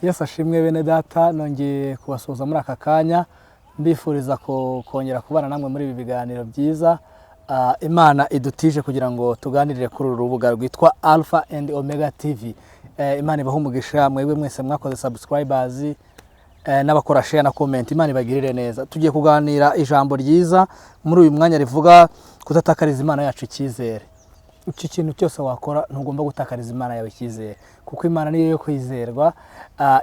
Yesu ashimwe bene data, nongeye kubasuhuza muri aka kanya, mbifuriza kongera kubana namwe muri ibi biganiro byiza. Imana idutije kugira ngo tuganirire kuri uru rubuga rwitwa Alpha and Omega TV. Imana ibahe umugisha mwebwe mwese mwakoze subscribers n'abakora share na comment. Imana ibagirire neza. Tugiye kuganira ijambo ryiza muri uyu mwanya rivuga kudatakariza Imana yacu icyizere. Icyo kintu cyose wakora, ntugomba gutakariza Imana yawe icyizere, kuko Imana niyo yo kwizerwa.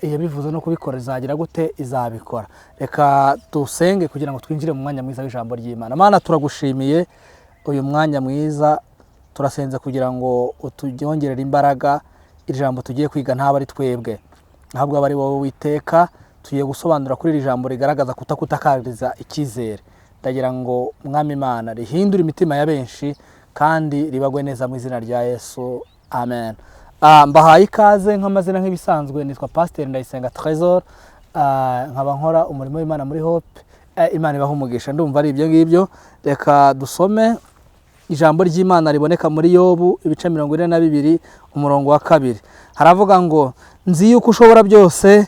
Iyo bivuze no kubikora, izagira gute? Izabikora. Reka dusenge kugira ngo twinjire mu mwanya mwiza w'ijambo ry'Imana. Mana, turagushimiye uyu mwanya mwiza. Turasenze kugira ngo utubyongerere imbaraga. Iri jambo tugiye kwiga ntabwo ari twebwe, ahubwo aba ari wowe witeka. Tugiye gusobanura kuri iri jambo rigaragaza kutakutakariza icyizere. Ndagira ngo, Mwami Imana, rihindure imitima ya benshi kandi ribagwe neza mu izina rya Yesu, amen. Mbahaye ikaze nk'amazina nk'ibisanzwe, nitwa Pasiteri Ndayisenga Trésor, nkaba nkora umurimo w'Imana muri Hope. Imana ibaha umugisha. Ndumva ari ibyo ngibyo. Reka dusome ijambo ry'Imana riboneka muri Yobu ibice 42, umurongo wa 2. Haravuga ngo: "Nzi yuko ushobora byose,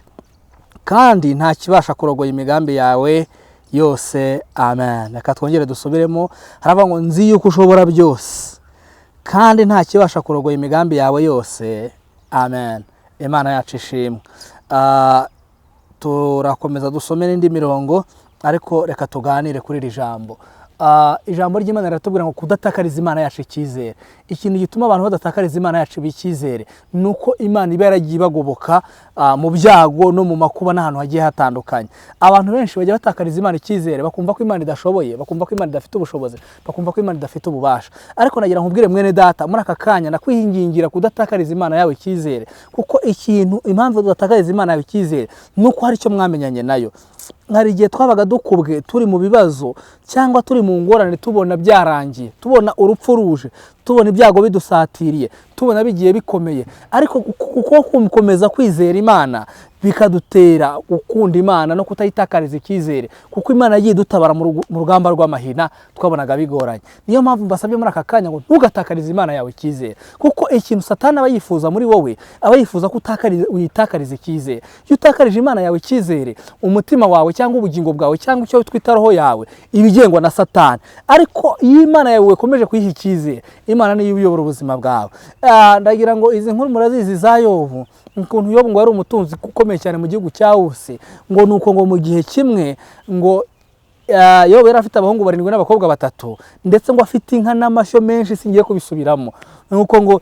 kandi nta kibasha kurogoya imigambi yawe yose." Amen. Reka twongere dusubiremo. Haravuga ngo: "Nzi yuko ushobora byose, kandi nta kibasha kurogoya imigambi yawe yose." Amen. Imana yacu ishimwe. Turakomeza dusome n'indi mirongo, ariko reka tuganire kuri iri jambo. Ijambo ry'Imana riratubwira ngo kudatakariza Imana yacu icyizere. Ikintu gituma abantu badatakariza Imana yacu icyizere ni uko Imana iba yaragiye ibagoboka mu byago no mu makuba n'ahantu hagiye hatandukanye. Abantu benshi bajya batakariza Imana icyizere, bakumva ko Imana idashoboye, bakumva ko Imana idafite ubushobozi, bakumva ko Imana idafite ububasha. Ariko nagira nkubwire, mwene data, muri aka kanya nakwihingingira kudatakariza Imana yawe icyizere, kuko ikintu impamvu tudatakariza Imana yawe icyizere ni uko hari icyo mwamenyanye nayo. Hari igihe twabaga dukubwe, turi mu bibazo cyangwa turi mu ngorane, tubona byarangiye, tubona urupfu ruje, tubona ibyago bidusatiriye, tubona bigiye bikomeye, ariko kuko gukomeza kwizera Imana bikadutera gukunda Imana no kutayitakariza icyizere, kuko Imana yagiye idutabara mu rugamba rw'amahina twabonaga bigoranye. Niyo mpamvu mbasabye muri aka kanya ngo ntugatakarize Imana yawe icyizere, kuko ikintu Satani aba yifuza muri wowe, aba yifuza ko uyitakariza icyizere. Iyo utakarije Imana yawe icyizere, umutima wawe cyangwa ubugingo bwawe cyangwa icyo twita roho yawe iba igengwa na Satani. Ariko iyo Imana yawe ikomeje kuyiha icyizere, Imana niyo iyobora ubuzima bwawe. Ndagira ngo izi nkuru murazizi za Yobu, ukuntu Yobu ngo yari umutunzi ukomeye cyane mu gihugu cya Usi. Ngo nuko ngo mu gihe kimwe ngo Yobu yari afite abahungu barindwi n'abakobwa batatu, ndetse ngo afite inka n'amashyo menshi, singiye kubisubiramo. Nuko ngo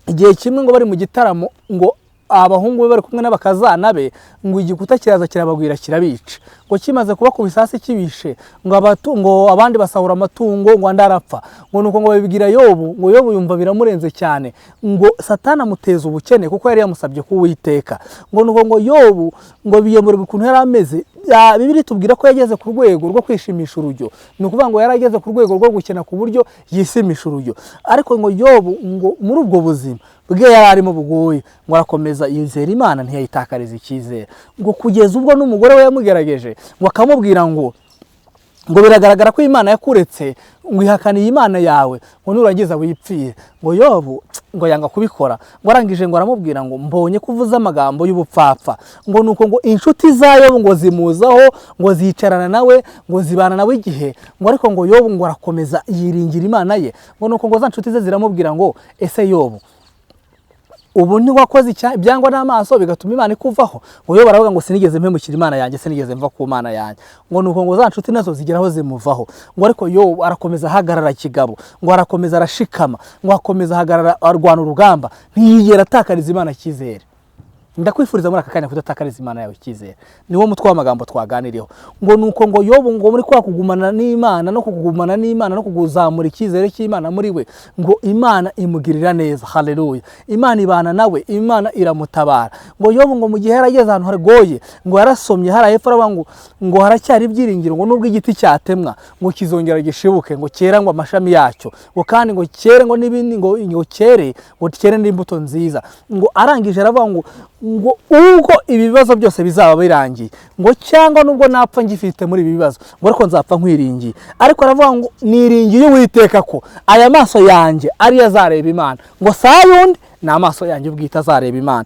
igihe kimwe ngo bari mu gitaramo, ngo abahungu be bari kumwe n'abakazana be, ngo igikuta kiraza kirabagwira, kirabica. Ngo kimaze kubakubisa hasi kibishe, ngo abandi basahura amatungo, ngo andi arapfa. Ngo nuko ngo babibwira Yobu. Ngo Yobu yumva biramurenze cyane, ngo Satani amuteza ubukene kuko yari yamusabye kuwiteka. Ngo nuko ngo Yobu ngo biyemurwa ukuntu yari ameze. Bibiliya itubwira ko yageze ku rwego rwo kwishimisha urujyo. Ni ukuvuga ngo yari ageze ku rwego rwo gukena ku buryo yisimisha urujyo. Ariko ngo Yobu ngo muri ubwo buzima bwe yari arimo bugoye, ngo arakomeza yizera Imana, ntiyayitakariza icyizere, ngo kugeza ubwo n'umugore we yamugerageje, ngo akamubwira ngo biragaragara ko Imana yakuretse, ngo ihakaniye Imana yawe, ngo nurangiza wipfire. Ngo Yobu ngo yanga kubikora. Ngo arangije ngo aramubwira ngo: "Mbonye ko uvuze amagambo y'ubupfapfa." Ngo nuko ngo inshuti za Yobu ngo zimuzaho, ngo zicarana nawe, ngo zibana nawe igihe. Ngo ariko ngo Yobu ngo arakomeza yiringira Imana ye. Ngo nuko ngo za nshuti ze ziramubwira ngo: "Ese Yobu, ubu ntiwakoze ibyangwa n'amaso bigatuma Imana ikuvaho?" Ngo yo baravuga ngo: "Sinigeze mpemukira Imana yanjye, sinigeze mva ku Mana yanjye." Ngo nuko ngo za nshuti nazo zigeraho zimuvaho. Ngo ariko yo arakomeza ahagarara kigabo, ngo arakomeza arashikama, ngo akomeza ahagarara arwana urugamba, ntiyigera atakariza Imana icyizere. Ndakwifuriza muri aka kanya kudatakariza Imana yawe icyizere. Niwo mutwe w'amagambo twaganiriyeho. Ngo nuko ngo Yobu ngo muri kwa kugumana n'Imana no kugumana n'Imana no kuguzamura icyizere cy'Imana muri we, ngo Imana imugirira neza. Haleluya! Imana ibana nawe, Imana iramutabara. Ngo Yobu ngo mu gihe yarageze ahantu hagoye, ngo yarasomye hariya hepfo, aravuga ngo haracyari ibyiringiro, ngo nubwo igiti cyatemwa, ngo kizongera gishibuke, ngo cyera ngo amashami yacyo, ngo kandi ngo cyere ngo n'ibindi, ngo cyere n'imbuto nziza. Ngo arangije aravuga ngo ubwo ibi bibazo byose bizaba birangiye, ngo cyangwa nubwo napfa ngifite muri ibi bibazo, ngo ariko nzapfa nkwiringiye. Ariko aravuga ngo: "Niringiye Uwiteka ko aya maso yanjye ariyo azareba Imana." Ngo saa yundi ni amaso yanjye ubwite azareba Imana.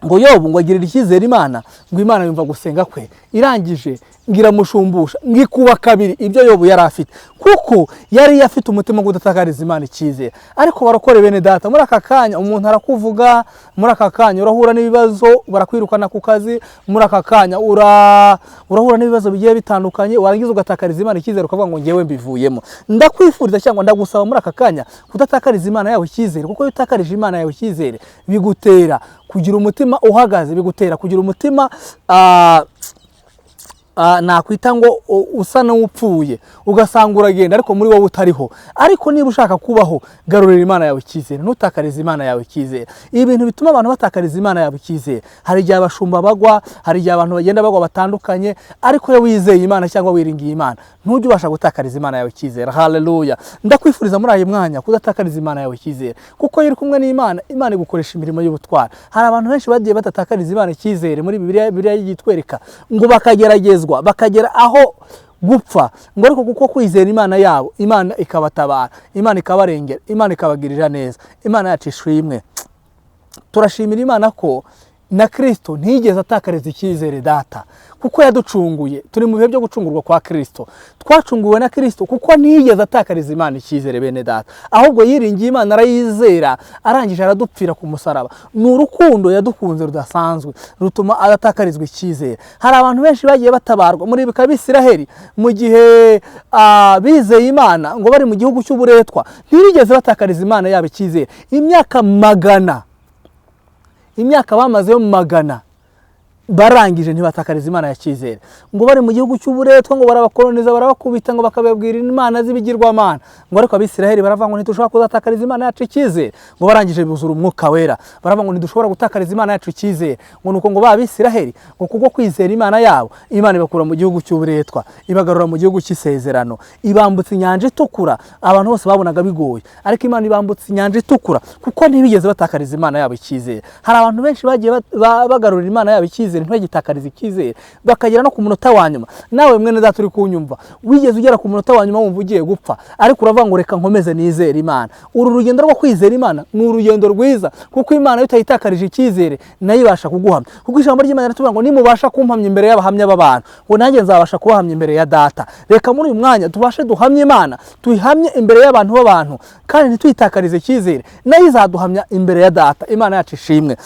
Ngo Yobu ngo agirire icyizere Imana, ngo Imana yumva gusenga kwe, irangije ngo iramushumbusha, ngo ikuba kabiri ibyo Yobu yari afite, kuko yari afite umutima wo kudatakariza Imana icyizere. Ariko barokore bene data, muri aka kanya umuntu arakuvuga, muri aka kanya urahura n'ibibazo, barakwirukana ku kazi, muri aka kanya urahura n'ibibazo bigiye bitandukanye, warangiza ugatakariza Imana icyizere, ukavuga ngo ngewe mbivuyemo. Ndakwifuriza cyangwa ndagusaba muri aka kanya kudatakariza Imana yawe icyizere, kuko iyo utakarije Imana yawe icyizere bigutera kugira umutima uhagaze, bigutera kugira umutima nakwita ngo usa n'upfuye, ugasanga uragenda ariko muri wowe utariho. Ariko niba ushaka kubaho, garurira Imana yawe icyizere, ntutakarize Imana yawe icyizere. Ibintu bituma abantu batakariza Imana yawe icyizere, hari igihe abashumba bagwa, hari igihe abantu bagenda bagwa batandukanye, ariko iyo wizeye Imana cyangwa wiringiye Imana, ntujye ubasha gutakariza Imana yawe icyizere. Haleluya! Ndakwifuriza muri uyu mwanya kudatakariza Imana yawe icyizere, kuko iyo uri kumwe n'Imana, Imana igukoresha imirimo y'ubutwari. Hari abantu benshi bagiye badatakariza Imana icyizere muri Bibiliya. Bibiliya yitwereka ngo bakageragezwa, bakagera aho gupfa, ngo ariko kuko kwizera Imana yabo, Imana ikabatabara, Imana ikabarengera, Imana ikabagirira neza. Imana yacu ishimwe. Turashimira Imana ko na Kirisito ntiyigeze atakariza icyizere Data, kuko yaducunguye. Turi mu bihe byo gucungurwa kwa Kirisito, twacunguwe na Kirisito, kuko ntiyigeze atakariza Imana icyizere, bene data, ahubwo yiringiye Imana, arayizera, arangije aradupfira ku musaraba. Ni urukundo yadukunze rudasanzwe rutuma adatakarizwa icyizere. Hari abantu benshi bagiye batabarwa muri Abisiraheli mu gihe bizeye Imana, ngo bari mu gihugu cy'uburetwa, ntibigeze batakariza Imana yabo icyizere. Imyaka magana, imyaka bamazeyo magana, barangije ntibatakariza Imana ya cyizere. Ngo bari mu gihugu cy'uburetwa, ngo barabakoloniza, barabakubita, ngo bakababwira imana z'ibigirwamana, ngo ariko Abisiraheli baravuga ngo ntidushobora kuzatakariza Imana yacu icyizere. Ngo barangije buzura Umwuka Wera, baravuga ngo ntidushobora gutakariza Imana yacu icyizere. Ngo nuko ngo ba Bisiraheli, ngo kubwo kwizera Imana yabo, Imana ibakura mu gihugu cy'uburetwa, ibagarura mu gihugu cy'isezerano, ibambutsa Inyanja Itukura. Abantu bose babonaga bigoye, ariko Imana ibambutsa Inyanja Itukura kuko ntibigeze batakariza Imana yabo icyizere. Hari abantu benshi bagiye bagarurira Imana yabo icyizere, ntibagitakarize icyizere, bakagera no ku munota wa nyuma. Nawe mwene data uri kunyumva, wigeze ugera ku munota wa nyuma wumva ugiye gupfa, ariko uravuga ngo reka nkomeze nizere Imana. Uru rugendo rwo kwizera Imana ni urugendo rwiza, kuko Imana iyo utayitakarije icyizere nayo ibasha kuguhamya, kuko ijambo ry'Imana riratubwira ngo nimubasha kumpamya imbere y'abahamya b'abantu, ngo nanjye nzabasha kubahamya imbere ya Data. Reka muri uyu mwanya tubashe duhamye Imana, tuyihamye imbere y'abantu b'abantu, kandi ntitwitakarize icyizere, nayo izaduhamya imbere ya Data. Imana yacu ishimwe.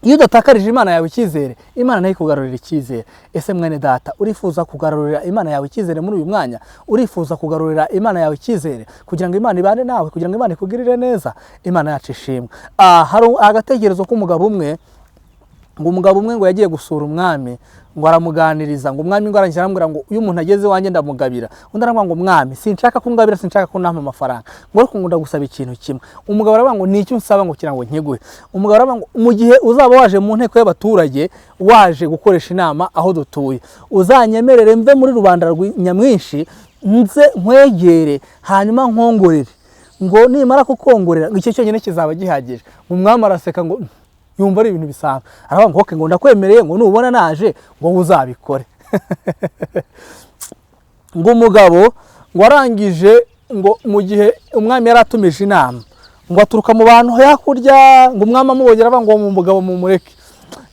Iyo udatakarije Imana yawe icyizere, Imana nayo ikugarurira icyizere. Ese mwene data, urifuza kugarurira Imana yawe icyizere muri uyu mwanya? Urifuza kugarurira Imana yawe icyizere kugira ngo Imana ibane nawe, kugira ngo Imana ikugirire neza? Imana yacu ishimwe. Hari agatekerezo k'umugabo umwe, ngo umugabo umwe ngo yagiye gusura umwami, ngo aramuganiriza, ngo umwami ngo arangije aramubwira ngo iyo umuntu ageze iwanjye ndamugabira. Undi aramubwira ngo mwami, sinshaka ko ungabira, sinshaka ko unampa amafaranga, ngo ariko ngo ndagusaba ikintu kimwe. Umugabo aravuga ngo ni icyo unsaba ngo kugira ngo nkiguhe? Umugabo aravuga ngo mu gihe uzaba waje mu nteko y'abaturage, waje gukoresha inama aho dutuye, uzanyemerere mve muri rubanda nyamwinshi, nze nkwegere, hanyuma nkongorere, ngo nimara kukongorera, ngo icyo cyonyine kizaba gihagije. Umwami araseka, ngo yumva ari ibintu bisanzwe, aravuga ngo okay, ngo ndakwemereye, ngo nubona naje ngo uzabikore. Ngo umugabo ngo arangije, ngo mu gihe umwami yari atumije inama, ngo aturuka mu bantu hakurya, ngo umwami amubonye aravuga ngo uwo mugabo mumureke.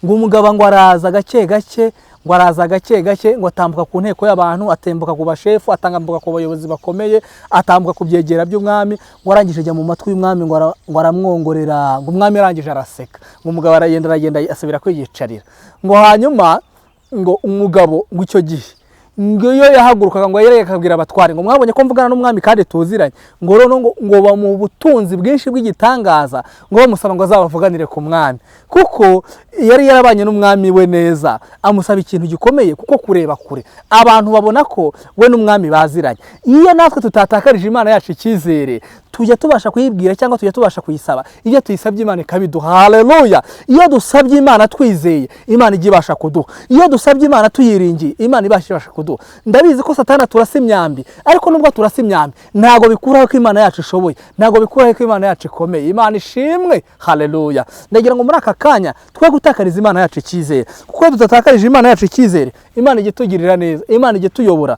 Ngo umugabo ngo araza gake gake, ngo araza gake gake, ngo atambuka ku nteko y'abantu, atembuka ku bashefu, atambuka ku bayobozi bakomeye, atambuka ku byegera by'umwami, ngo arangije ajya mu matwi y'umwami, ngo aramwongorera, ngo umwami arangije araseka. Ngo umugabo aragenda, aragenda, asubira kwiyicarira. Ngo hanyuma ngo umugabo ngo icyo gihe ngo iyo yahagurukaga, ngo yereke akabwira abatware ngo mwabonye ko mvugana n'umwami kandi tuziranye. Ngo noneho ngo bamuha ubutunzi bwinshi bw'igitangaza, ngo bamusaba ngo azabavuganire ku mwami, kuko yari yarabanye n'umwami we neza. Amusaba ikintu gikomeye, kuko kureba kure abantu babona ko we n'umwami baziranye. Iyo natwe tutatakarije Imana yacu icyizere, tujya tubasha kuyibwira cyangwa tujya tubasha kuyisaba. Iyo tuyisabye, Imana ikabiduha. Haleluya! Iyo dusabye Imana twizeye, Imana ijya ibasha kuduha. Iyo dusabye Imana tuyiringiye, Imana ibasha kuduha. Ndabizi ko Satani turasa imyambi, ariko nubwo turasa imyambi, ntabwo bikuraho ko Imana yacu ishoboye, ntabwo bikuraho ko Imana yacu ikomeye. Imana ishimwe. Haleluya! Ndagira ngo muri aka kanya twe gutakariza Imana yacu icyizere, kuko iyo tudatakarije Imana yacu icyizere, Imana ijya itugirira neza, Imana ijya ituyobora.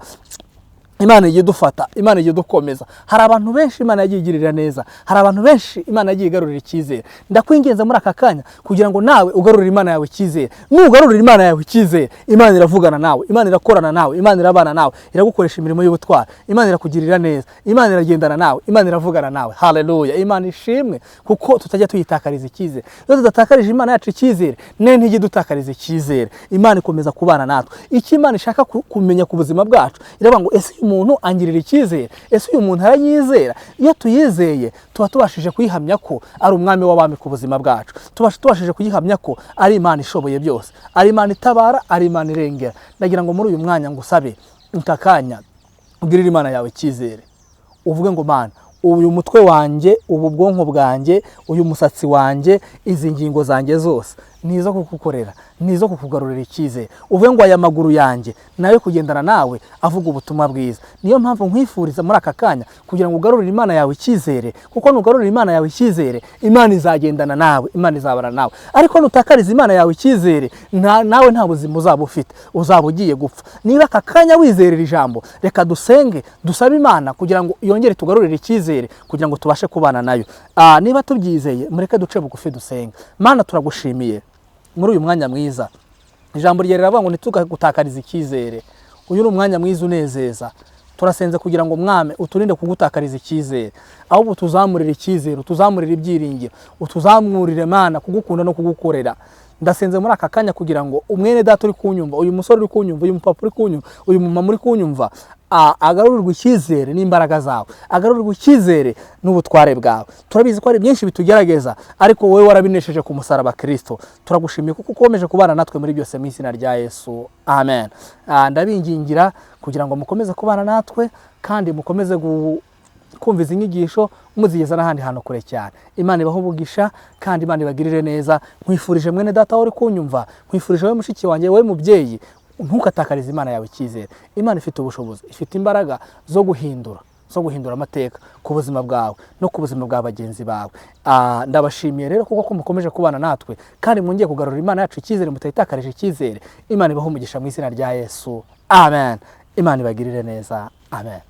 Imana ijya idufata, Imana ijya idukomeza. Hari abantu benshi Imana yagiye igirira neza, hari abantu benshi Imana yagiye igarurira icyizere. Ndakwinginze muri aka kanya kugira ngo nawe ugarurire Imana yawe icyizere. Nugarurira Imana yawe icyizere, Imana iravugana nawe, Imana irakorana nawe, Imana irabana nawe, iragukoresha imirimo y'ubutwari, Imana irakugirira neza, Imana iragendana nawe, Imana iravugana nawe. Haleluya! Imana ishimwe kuko tutajya tuyitakariza icyizere. Iyo tudatakarije Imana yacu icyizere, ne ntijya idutakariza icyizere. Imana ikomeza kubana natwe. Icyo Imana ishaka kumenya ku buzima bwacu, iravuga ngo ese uyu muntu angirira icyizere? Ese uyu muntu aranyizera? Iyo tuyizeye tuba tubashije kuyihamya ko ari umwami w'abami ku buzima bwacu, tuba tubashije kuyihamya ko ari Imana ishoboye byose, ari Imana itabara, ari Imana irengera. Ndagira ngo muri uyu mwanya ngusabe aka kanya ugirire Imana yawe icyizere, uvuge ngo Mana, uyu mutwe wanjye, ubu bwonko bwanjye, uyu musatsi wanjye, izi ngingo zanjye zose ni izo kugukorera, ni izo kukugarurira icyizere. Uvuge ngo aya maguru yanjye nayo kugendana nawe avuga ubutumwa bwiza. Niyo mpamvu nkwifuriza muri aka kanya kugira ngo ugarurire Imana yawe icyizere, kuko nugarurira Imana yawe icyizere, Imana izagendana nawe, Imana izabana nawe. Ariko nutakariza Imana yawe icyizere, nawe nta buzima uzaba ufite, uzaba ugiye gupfa. Niba aka kanya wizerera ijambo, reka dusenge, dusabe Imana kugira ngo yongere tugarurire icyizere, kugira ngo tubashe kubana nayo. Niba tubyizeye, mureke duce bugufi dusenge. Mana, turagushimiye muri uyu mwanya mwiza. Ijambo ryawe riravuga ngo ntitukagutakarize icyizere. Uyu ni umwanya mwiza unezeza. Turasenze kugira ngo Mwami uturinde kugutakariza icyizere, ahubwo utuzamurire icyizere, utuzamurire ibyiringiro, utuzamurire Mana kugukunda no kugukorera. Ndasenze muri aka kanya kugira ngo umwene data uri kunyumva, uyu musore uri kunyumva, uyu mupapa uri kunyumva, uyu mumama uri kunyumva, agarurirwe icyizere n'imbaraga zawe, agarurirwe icyizere n'ubutware bwawe. Turabizi ko hari byinshi bitugerageza, ariko wowe warabinesheje ku musaraba Kristo. Turagushimiye kuko ukomeje kubana natwe muri byose mu izina rya Yesu, amen. Ndabingingira kugira ngo mukomeze kubana natwe kandi mukomeze kumva izi nyigisho muzigeza n'ahandi hantu kure cyane. Imana ibahe umugisha kandi Imana ibagirire neza. Nkwifurije mwene data uri kunyumva, nkwifurije wowe mushiki wanjye, wowe mubyeyi, ntukatakarize Imana yawe icyizere. Imana ifite ubushobozi, ifite imbaraga zo guhindura amateka ku buzima bwawe no ku buzima bwa bagenzi bawe. Ndabashimiye rero kuko ko mukomeje kubana natwe kandi mwongeye kugarura Imana yacu icyizere, mutayitakarije icyizere. Imana ibahe umugisha mu izina rya Yesu, amen. Imana ibagirire neza, amen.